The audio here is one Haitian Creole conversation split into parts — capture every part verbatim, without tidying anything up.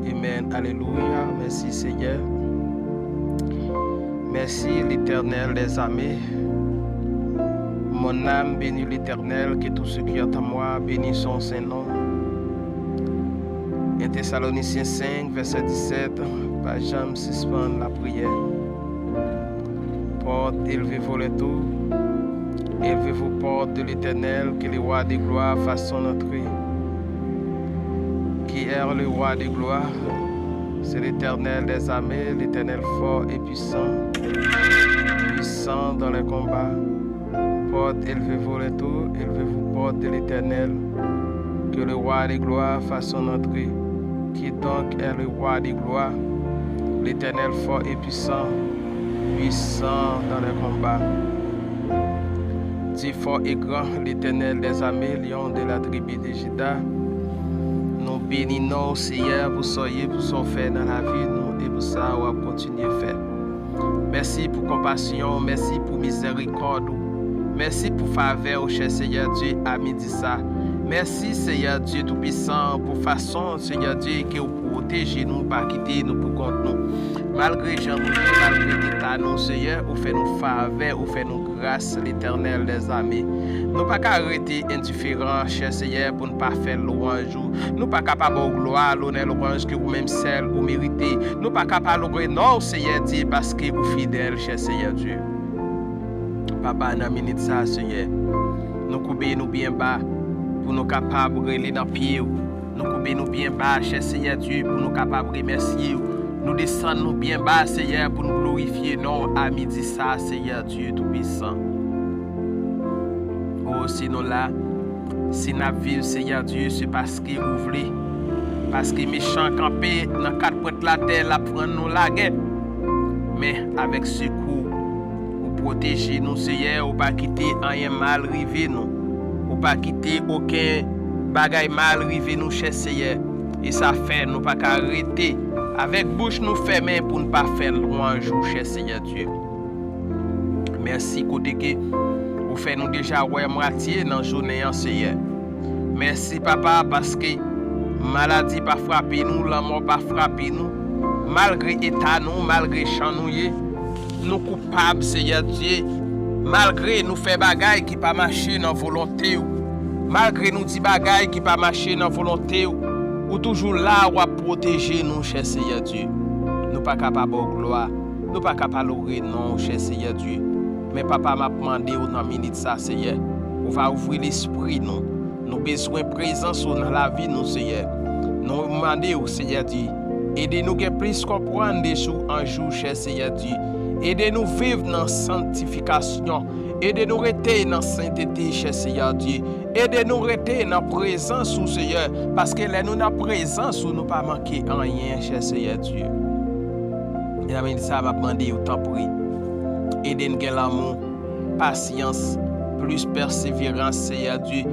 Amen, alelouya. Mèsi, Senyè. Mèsi, Letènèl dèzame. Mon âme bénit l'Éternel, que tout ce qui est en moi bénisse son saint nom. En Thessaloniciens cinq, verset dix-sept, pa janm sispann lapriyè. Portes, élevez-vous les tours, élevez-vous, portes de l'Éternel, que le roi de gloire fasse son entrée. Qui est le roi de gloire? C'est l'Éternel des armées, l'Éternel fort et puissant, puissant dans les combats. Portes, élevez-vous les tours, élevez-vous, portes de l'Éternel, que le roi de gloire fasse son entrée. Qui donc est le roi de gloire? L'Éternel fort et puissant, puissant dans les combats. Dieu fort et grand, l'Éternel des armées, lion de la tribu de Juda. Nou beni non w, Seyè, pou sa w ye, pou sa w fè nan lavi nou e pou sa w ap kontinye fè. Mèsi pou konpasyon w, mèsi pou mizèrikòd ou, mèsi pou favè w, chè Seyè Dye, a midi sa. Mèsi, Seyè Dye Toupisan, pou fason, Seyè Dye, ke w pwoteje nou, pa kite nou pou kont nou. Malgre jan nou ye, malgre eta nou, Seyè, ou fè nou favè, ou fè nou gras, Letènèl dèzame. Nou pa ka rete endiferan, chè Seyè, pou n pa fè lwanj ou. Nou pa ka pa ba w glwa, lonè, lwanj ke ou menm sèl ou merite. Nou pa ka pa lwe non w, Seyè Dye, paske ou fidèl, chè Seyè Dye. Papa, nan minit sa, Seyè, nou koube nou byen ba pou nou kapab rele nan pye w. Nou koube nou byen ba, chè Seyè Dye, pou nou kapab remèsye w. Nou desann nou byen ba, Seyè, pou nou glorifye non w a midi sa, Seyè Dye Toupisan. O, si nou la, si n ap viv, Seyè Dye, se paske ou vle. Paske mechan kanpe nan kat pwent latè, l ap rann nou lagè. Men, avèk sekou, ou pwoteje nou, Seyè, ou pa kite anyen mal rive nou. Ou pa kite okenn bagay mal rive nou, chè Seyè. E sa fè nou pa ka rete avèk bouch nou fèmen pou n pa fè lwanj ou, chè Seyè Dye. Mèsi kote ke ou fè nou deja wè mwatye nan jounen an, Seyè. Mèsi, Papa, paske maladi pa frape nou, lanmò pa frape nou. Malgre eta nou, malgre jan nou ye, nou koupab, Seyè Dye. Malgre nou fè bagay ki pa mache nan volonte w, malgre nou di bagay ki pa mache nan volonte w, ou toujou la, w ap pwoteje nou, chè Seyè Dye. Nou pa ka pa ba w glwa, nou pa ka pa lwe non w, chè Seyè Dye. Men, Papa, m ap mande w nan minit sa, Seyè, ou va ouvri lespri nou. Nou bezwen prezans ou nan lavi nou, Seyè. Nou mande w, Seyè Dye, ede nou gen plis konprann de jou an jou, chè Seyè Dye. Ede nou viv nan sanktifikasyon. Ede nou rete nan sentete, chè Seyè Dye. Ede nou rete nan prezans ou, Seyè, paske lè nou nan prezans ou, nou pa manke anyen, chè Seyè Dye. E nan minit sa, m ap mande w, tanpri, ede n gen lanmou, pasyans, plis pèseverans, Seyè Dye,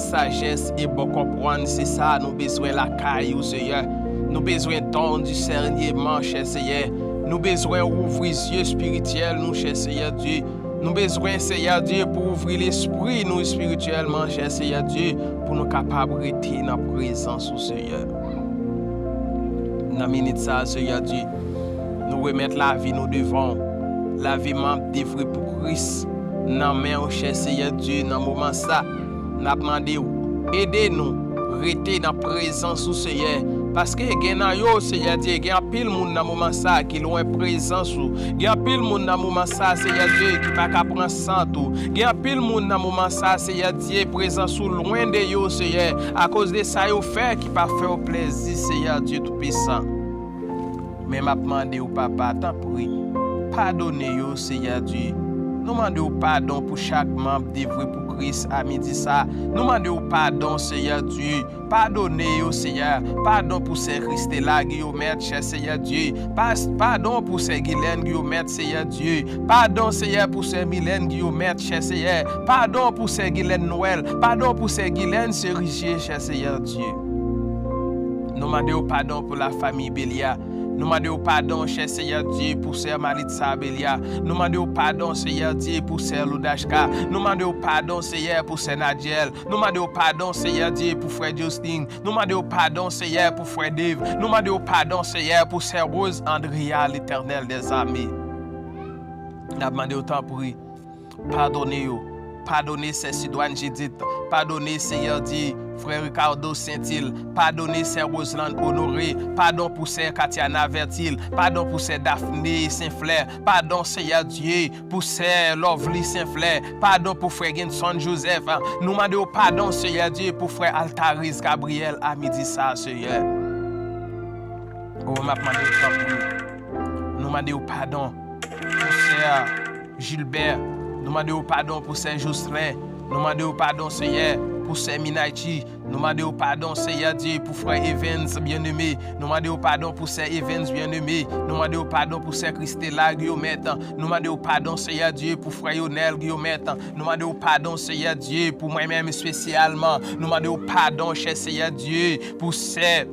sajès e bon konprann, se sa nou bezwen lakay ou, Seyè. Nou bezwen don disèneman, chè Seyè. Nou bezwen ouvri zye espirityèl nou, chè Seyè Dye. Nou bezwen, Seyè Dye, pou ouvri lespri nou espirityèlman, chè Seyè Dye, pou nou kapab rete nan prezans ou, Seyè. Nan minit sa a, Seyè Dye, nou remèt lavi nou devan w. Lavi m ap devwe pou Kris nan men w, chè Seyè Dye, nan moman sa. N ap mande w, ede nou rete nan prezans ou, Seyè. Paske gen nan yo, Seyè Dye, gen anpil moun nan moman sa ki lwen prezans ou. Gen anpil moun nan moman sa, Seyè Dye, ki pa ka pran sant ou. Gen anpil moun nan moman sa, Seyè Dye, prezans ou lwen de yo, Seyè, akoz de sa yo fè ki pa fè w plezi, Seyè Dye Toupisan. Men m ap mande w, Papa, tanpri, padone yo, Seyè Dye. Nou mande w padon pou chak manm Devwe pou Kris a midi sa. Nou mande w padon, Seyè Dye. Padone yo, Seyè. Padon pou sè Christela Guillaumet, chè Seyè Dye. Pas-, padon pou sè Gilène Guillaumet, Seyè Dye. Padon, Seyè, pou sè Milène Guillaumet, chè Seyè. Padon pou sè Gilène Noël. Padon pou sè Gilène Cerisier, chè Seyè Dye. Nou mande w padon pou lafanmi Belia. Nou mande w padon, chè Seyè Dye, pou sè Malitza Abelia. Nou mande w padon, Seyè Dye, pou sè Loudachka. Nou mande w padon, Seyè, pou sè Nadiel. Nou mande w padon, Seyè Dye, pou frè Justin. Nou mande w padon, Seyè, pou frè Dave. Nou mande w padon, Seyè, pou sè Rose Andrea, Letènèl dèzame. N ap mande w, tanpri, padone yo. Padone sè Sidwane Jidit. Padone, Seyè Dye, frè Ricardo Saintil. Padone sè Roseland Honoré. Padon pou sè Katiana Vertil. Padon pou sè Daphné Saint Flè. Padon, Seyè Dye, pou sè Lovely Saint Flè. Padon pou frè Genson Joseph. Nou mande w padon, Seyè Dye, pou frè Altariz Gabriel a midi sa a, Seyè. O, m ap mande w, tanpri. Nou mande w padon pou sè Gilbert. Nou mande w padon pou sè Jocelyn. Nou mande w padon, Seyè, pou sè Minaichi. Nou mande w padon, Seyè Dye, pou frè Evans Bien-Aimé. Nou mande w padon pou sè Evans Bien-Aimé. Nou mande w padon pou sè Christella Guillaumet. Nou mande w padon, Seyè Dye, pou frè Yonel Guillaumet. Nou mande w padon, Seyè Dye, pou mwen menm espesyalman. Nou mande w padon, chè Seyè Dye, pou sè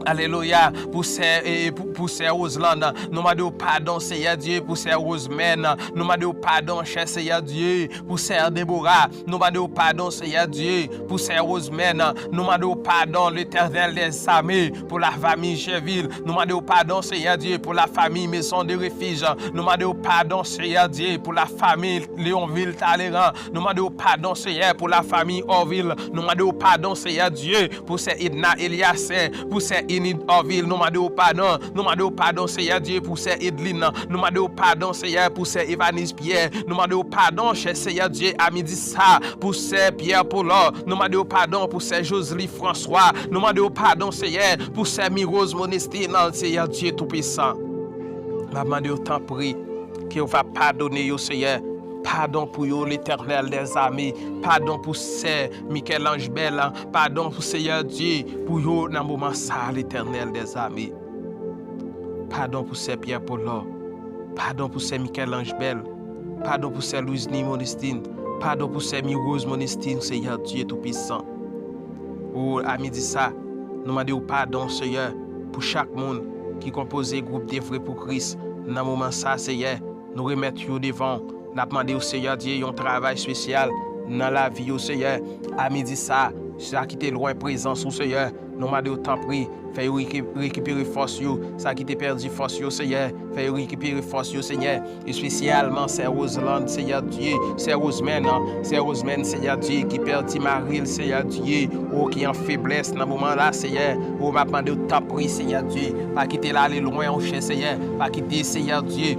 Alelouya. Pou sè, e, pou, pou sè Roseland, nou mande w padon, Seyè Dye, pou sè Rosemèn. Nou mande w padon, chè Seyè Dye, pou sè Debora. Nou mande w padon, Seyè Dye, pou sè Rosemèn. Nou mande w padon, Letènèl dèzame, pou lafanmi Chèvil. Nou mande w padon, Seyè Dye, pou lafanmi Maison de Refuge. Nou mande w padon, Seyè Dye, pou lafanmi Leonville Talleyrand. Nou mande w padon, Seyè, pou lafanmi Orville. Nou mande w padon, Seyè Dye, pou sè Edna Eliasen, pou sè Enid Orville. Nou mande w padon. Nou mande w padon, Seyè Dye, pou sè Edline. Nou mande w padon, Seyè, pou sè Evanise Pierre. Nou mande w padon, chè Seyè Dye, a midi sa, pou sè Pierre Paulor. Nou mande w padon pou sè Josely François. Nou mande w padon, Seyè, pou sè Mirose Monestin, Seyè Dye Toupisan. M ap mande w, tanpri, ke w va padone yo, Seyè. Padon pou yo, Letènèl dèzame. Padon pou sè Michel-Ange Bell. Padon pou, Seyè Dye, pou yo nan moman sa a, Letènèl dèzame. Padon pou sè Pierre Paulor. Padon pou sè Michel-Ange Bell. Padon pou sè Louisny Monestin. Padon pou sè Mirose Monestin, Seyè Dye Toupisan. O, a midi sa, nou mande w padon, Seyè, pou chak moun ki konpoze gwoup Devwe pou Kris. Nan moman sa, Seyè, nou remèt yo devan w. N ap mande w, Seyè Dye, yon travay espesyal nan lavi yo, Seyè. A midi sa, sa ki te lwen prezans ou, Seyè, nou mande w, tanpri, fè yo reki-, rekipere fòs yo. Sa ki te pèdi fòs yo, Seyè, fè yo rekipere fòs yo, Seyè. Espesyalman sè Roseland, Seyè Dye, sè Rosemèn, sè Rosemèn, Seyè Dye, ki pèdi mari l, Seyè Dye, o, ki an feblès nan moman la, Seyè. O, m ap mande w, tanpri, Seyè Dye, pa kite l ale lwen, o chè, Seyè. Pa kite, Seyè Dye,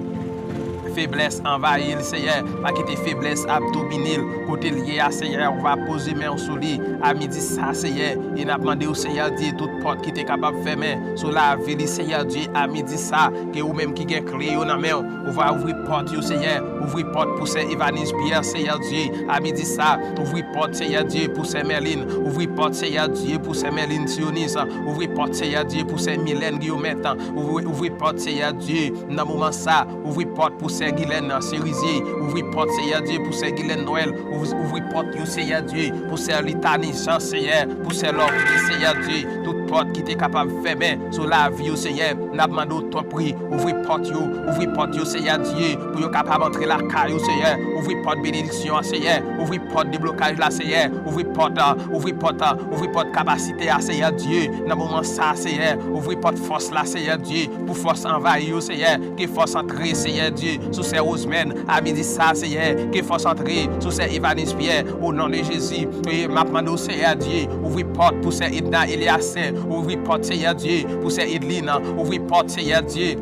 feblès anvayi l, Seyè. Pa kite feblès ap domine l. Kote l ye a, Seyè, ou va poze men w sou li. A midi sa, Seyè, e n ap mande w, Seyè Dye, tout pòt ki te kapab fèmen sou lavi li, Seyè Dye, a midi sa, ke ou menm ki gen kle yo nan men w, ou va ouvri pòt yo, Seyè. Ouvri pòt pou sè Evanise Pierre, Seyè Dye, a midi sa. Ouvri pòt, Seyè Dye, pou sè Merlin. Ouvri pòt, Seyè Dye, pou sè Merlin Sionis. Ouvri pòt, Seyè Dye, pou sè Mylène Guillaumet. Ouvri, ouvri pòt, Seyè Dye, nan moman sa. Ouvri pòt pou sè Guylaine Cerizé. Ouvri pòt, Seyè Dye, pou sè Guylaine Noël. Ouvri, ouvri pòt yo, Seyè Dye, pou sè Litanie Jean, Seyè, pou sè Lovely, Seyè Dye, tout pòt ki te kapab fèmen sou lavi yo, Seyè, n ap mande w, tanpri, ouvri pòt yo, ouvri pòt yo, Seyè Dye, pou yo kapab antre lakay yo, Seyè, ouvri pòt benediksyon an, Seyè, ouvri pòt deblokaj la, Seyè, ouvri pòt, ouvri pòt, ouvri pòt kapasite a, Seyè Dye, nan moman sa, Seyè, ouvri pòt fòs la, Seyè Dye, pou fòs anvayi yo, Seyè, ke fòs antre, Seyè Dye, sou sè Rosemèn, a midi sa, Seyè, ke fòs antre sou sè Evanise Pierre, o non de Jezi. E m ap mande w, Seyè Dye, ouvri pòt pou sè Edna Eliasen, ouvri pòt, Seyè Dye, pou sè Edline, ouvri pòt, Seyè Dye,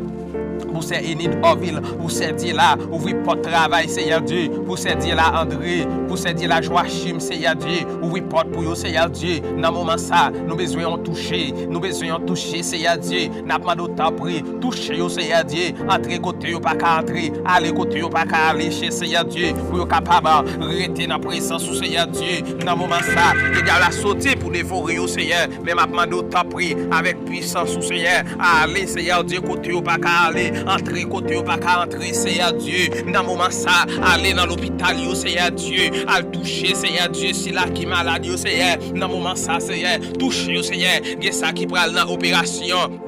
pou sè Enid Orville, pou sè Dyla, ouvri pòt travay, Seyè Dye, pou sè Dyla André, pou sè Dyla Joachim, Seyè Dye, ouvri pòt pou yo, Seyè Dye, nan moman sa, nou bezwen yon touche, nou bezwen yon touche, Seyè Dye, n ap mande w, tanpri, touche yo, Seyè Dye. Antre kote yo pa ka antre, ale kote yo pa ka ale, chè Seyè Dye, pou yo kapab, ah, rete nan prezans ou, Seyè Dye. Nan moman sa, ke dyab la soti pou devore yo, Seyè. Men m ap mande w, tanpri, avèk pwisans ou, Seyè, ale, Seyè Dye, kote yo pa ka ale, antre kote yo pa ka antre, Seyè Dye. Nan moman sa, ale nan lopital yo, Seyè Dye, al touche, Seyè Dye, sila ki malad yo, Seyè. Nan moman sa, Seyè, touche yo, Seyè. Gen sa ki pral nan operasyon.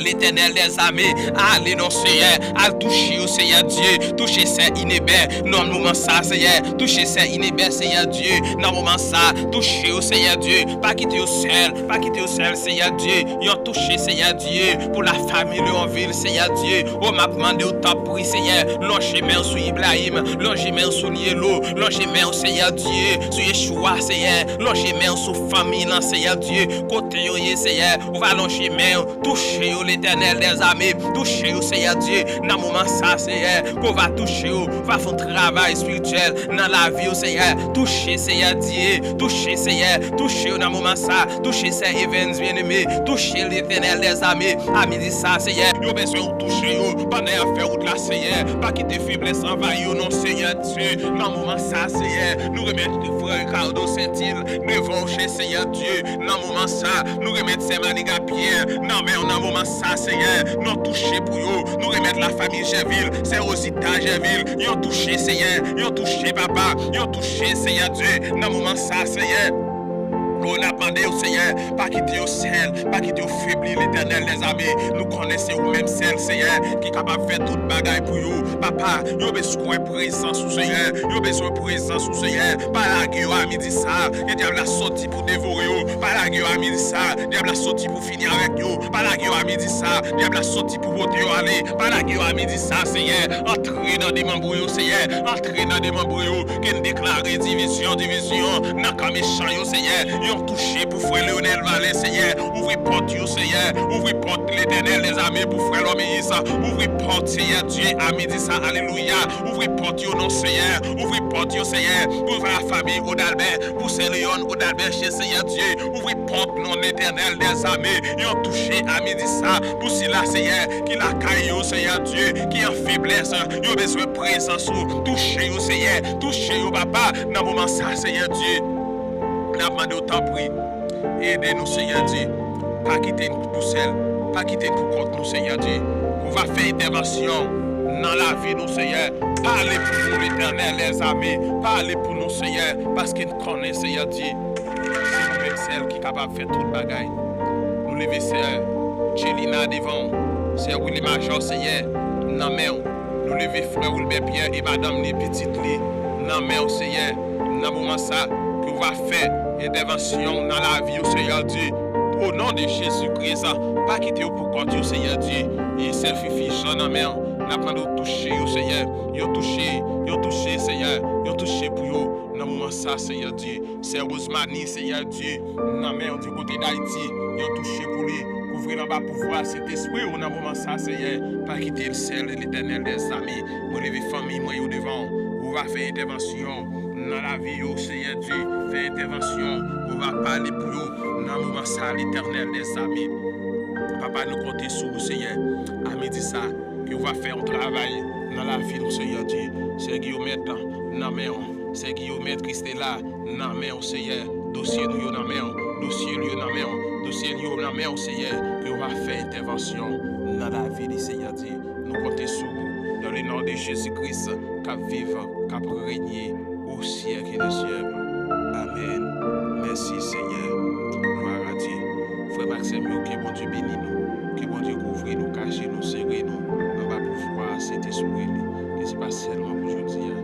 Letènèl dèzame, ale non Seyè, al touche yo Seyè Dye, touche sè Inebè nan moman sa Seyè, touche sè Inebè Seyè Dye nan moman sa, touche yo Seyè Dye, pa kite yo sèl, pa kite yo sèl Seyè Dye, yon touche Seyè Dye, pou la famille Leonville Seyè Dye, o m ap mande w tanpri Seyè, lonje men w sou Ibrahim, lonje men w sou Lielo, lonje men w Seyè Dye, sou Yeshua Seyè, lonje men w sou fanmi nan Seyè Dye, kote yo ye Seyè, ou va lonje men w, touche yo Letènèl dèzame, touche yo Seyè Dye, nan moman sa Seyè, ke w va touche yo, ou va fè yon travay espirityèl nan lavi yo Seyè, touche Seyè Dye, touche Seyè, touche yo nan moman sa, touche sè Evans byeneme, touche Letènèl dèzame, a midi sa Seyè, yo bezwen w touche yo, pandan y ap fè wout la Seyè, pa kite feblès anvayi yo non Seyè Dye, nan moman sa Seyè, nou remèt frè Ricardo Sentil devan w Seyè Dye, nan moman sa, nou remèt sè Maniga Pyè nan men w nan moman sa Seyè, yon touche pou yo, nou remèt la famille Jèvil, sè Rosita Jèvil, yon touche Seyè, yon touche papa, yon touche Seyè Dye, nan moman sa Seyè. O n ap mande yo Seyè, pa kite yo sèl, pa kite yo febli Letènèl dèzame, nou konnen se ou menm sèl Seyè ki kapab fè tout bagay pou yo, papa, yo bezwen prezans ou Seyè, yo bezwen prezans ou Seyè, pa lage yo a midi sa, ke dyab la sòti pou devore yo, pa lage yo a midi sa, dyab la sòti pou fini avèk yo, pa lage yo a midi sa, dyab la sòti pou pote yo ale, pa lage yo a midi sa Seyè, antre nan demanbre yo Seyè, antre nan demanbre yo, ke n deklare divizyon, divizyon, nan kan mechan yo Seyè, yon touche pou frè Leonèl Vale Seyè, ouvri pòt yo Seyè, ouvri pòt Letènèl dèzame pou frè Lòmeyis, ouvri pòt Seyè Dye a midi sa, alelouya, ouvri pòt yo non Seyè, ouvri pòt yo Seyè, pou la famille Odalbè, pou sè Leon Odalbè Seyè Dye, ouvri pòt non Letènèl dèzame, yon touche a midi sa, pou sila Seyè, ki lakay yo Seyè Dye, ki an feblès, yo bezwen prezans ou, touche yo Seyè, touche yo papa, nan moman sa Seyè Dye, n ap mande w tanpri, ede nou Seyè Dye, pa kite n pou sèl, pa kite n pou kont nou Seyè Dye, ou va fè entèvansyon nan lavi nou Seyè, pale pou nou Letènèl dèzame, pale pou nou Seyè, paske n konnen Seyè Dye, se ou menm sèl ki kapab fè tout bagay. Nou leve sè Tchelina devan w, sè Willy Major Seyè, nan men w. Nou leve frè Wilbè Pyè e madanm li, pitit li, nan men w Seyè, nan moman sa, ke w va fè entèvansyon w nan lavi yo Seyè Dye. O non de Jezi Kris, pa kite yo pou kont yo Seyè Dye, e sè Fifi Jan nan men w, n ap mande w touche yo Seyè, yon touche, yon touche Seyè, yon touche pou yo, nan moman sa Seyè Dye. Sè Rosemary, Seyè Dye, nan men w di kote Dayiti, yon touche pou li, kouvri l anba pouvwa Sentespri w nan moman sa, Seyè, pa kite l sèl, Letènèl dèzame. Mwen leve fanmi mwen yo devan w, ou va fè entèvansyon nan lavi yo, Seyè Dye, fè entèvansyon, ou va pale pou yo nan moman sa, Letènèl dèzame. Papa, nou konte sou ou, Seyè, a midi sa, ke ou va fè yon travay nan lavi nou, Seyè Dye. Sè Guillaume nan men w, sè Guillaume Christela, nan men w, Seyè. Dosye nou yo nan men w. Dosye nou yo nan men w. Dosye nou yo nan men w, Seyè. Ke w va fè entèvansyon nan lavi li, Seyè Dye. Nou konte sou ou. Dans le nom de Jésus-Christ, k ap viv, k ap renye au siècle des siècles. Amèn. Mèsi, Seyè. Glwa a Dye. Frè m ak sè m yo, ke Bondye beni nou. Ke Bondye kouvri nou, kache nou, sere nou anba pouvwa Sentespri li. Ke se pa sèlman pou jodi a,